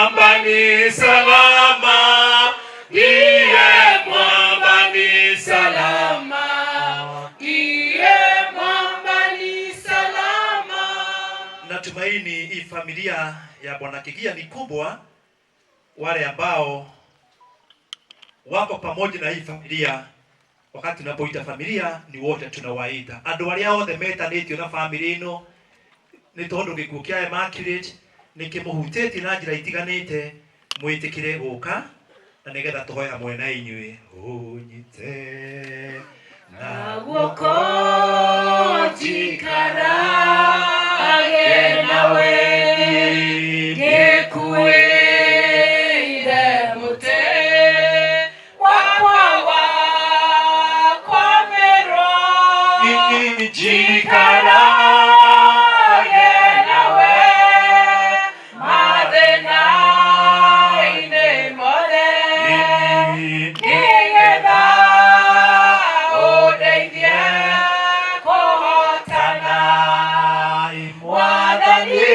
Mwamba ni salama, ndiye mwamba ni salama, ndiye mwamba ni salama. Natumaini hii familia ya Bwana Kigia ni kubwa. Wale ambao wako pamoja na hii familia, wakati tunapoita familia ni wote tunawaita. Andũ arĩa othe metanĩtio na family ĩno nĩ tondũ gĩkuũ kĩa Immaculate nĩ kĩmũhutĩtie na njĩra itiganĩte, mwĩtĩkĩre gũka na nĩgetha tũhoe hamwe na inyuĩ. Ũnyite na guoko njikarage nawe, ngĩkuĩire mũtĩ wakwa wa kwamĩrwo, njikarage nawe mathĩna-inĩ mothe, nĩgetha ũndeithie kũhotana. Mwathani,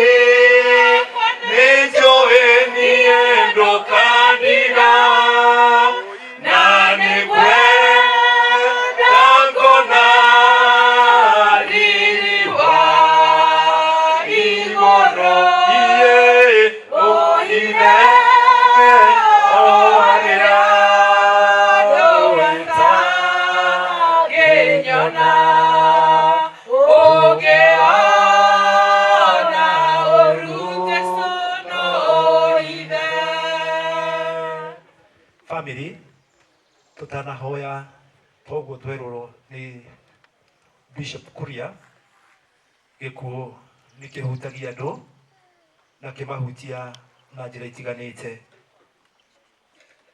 nĩnjũĩ niĩ ndũkandiga, na nĩngwenda ngona riri wa igũrũ, iye ũhithe oharĩa ndũgatangĩnyona, ũngĩona ũru Jesũ no ũhithe. Family, tutanahoya toguo twerũrwo nĩ Bishop Kuria, gĩkuũ nĩ kĩhutagia andũ na kĩmahutia na njĩra itiganĩte,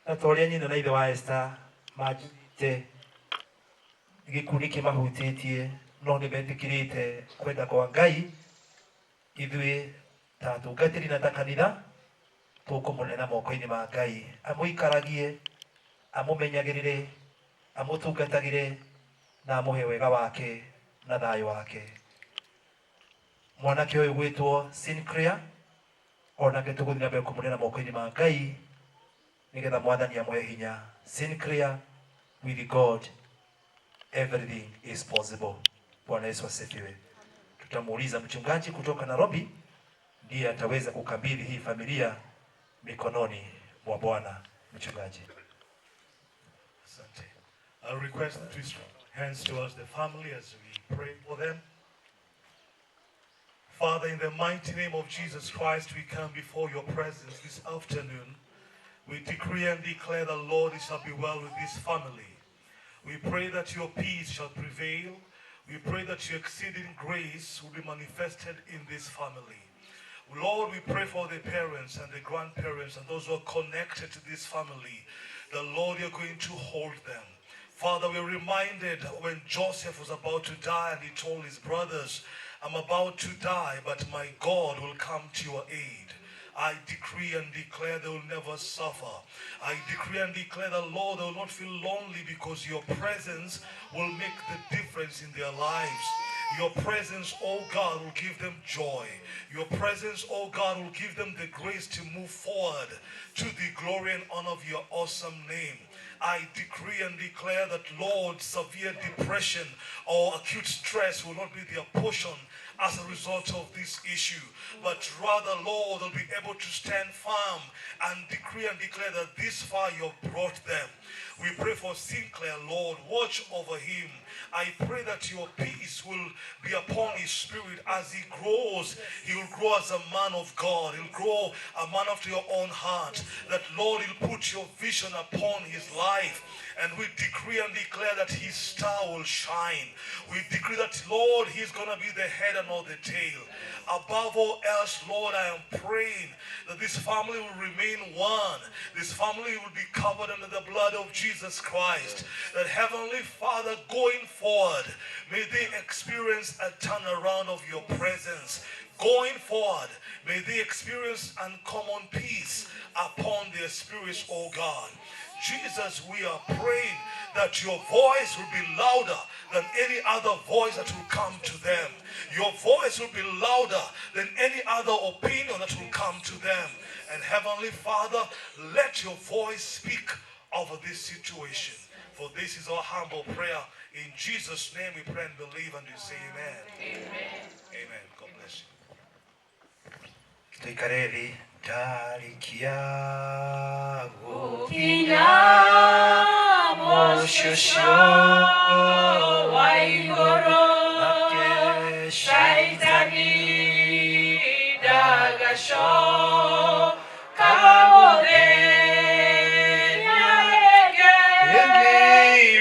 na ta ũrĩa nyina na ithe wa Esther manjĩrĩte, gĩkuũ nĩ kĩmahutĩtie no nĩ metĩkĩrĩte kwenda kwa Ngai. Ithuĩ ta atungatĩri na ta kanitha tũkũmũnena moko-inĩ ma Ngai, amũikaragie, amũmenyagĩrĩre, amũtungatagĩre na amũhe wega wake na thayũ wake. Mwanake ũyũ gwĩtwo Sinclair onake tũgũthiĩ na mbere kũmũnena moko-inĩ ma Ngai nĩgetha Mwathani amũhe hinya. Sinclair, with God everything is possible. Bwana Yesu asifiwe. Tutamuuliza mchungaji kutoka Nairobi, ndiye ataweza kukabidhi hii familia mikononi mwa Bwana. Mchungaji. Asante. I'll request to hands towards the family as we pray for them. Father, in the mighty name of Jesus Christ, we come before your presence this afternoon. We decree and declare the Lord, it shall be well with this family. We pray that your peace shall prevail. We pray that your exceeding grace will be manifested in this family. Lord, we pray for the parents and the grandparents and those who are connected to this family. The Lord, you're going to hold them. Father, we're reminded when Joseph was about to die and he told his brothers, I'm about to die, but my God will come to your aid. I decree and declare they will never suffer. I decree and declare the Lord, they will not feel lonely because your presence will make the difference in their lives. Your presence, oh God, will give them joy. Your presence, oh God, will give them the grace to move forward to the glory and honor of your awesome name. I decree and declare that, Lord, severe depression or acute stress will not be their portion as a result of this issue, but rather, Lord, they'll be able to stand firm and decree and declare that this far you have brought them. We pray for Sinclair, Lord, watch over him. I pray that your peace will be upon his spirit as he grows. He will grow as a man of God. He'll grow a man after your own heart. That, Lord, he'll put your vision upon his life. And we decree and declare that his star will shine. We decree that, Lord, he's going to be the head and not the tail. Above all else, Lord, I am praying that this family will remain one. This family will be covered under the blood of Jesus Christ. That Heavenly Father, going forward, may they experience a turnaround of your presence. Going forward, may they experience uncommon peace upon their spirits, oh God. Jesus, we are praying that your voice will be louder than any other voice that will come to them. Your voice will be louder than any other opinion that will come to them. And Heavenly Father, let your voice speak over this situation. For this is our humble prayer. In Jesus' name we pray and believe and we say amen. Amen. Amen. God bless you. Tuikare thĩ ndarĩkia Gũkinya mũciĩ ũcio wa igũrũ, gũkĩte Shaitani ndagacoka.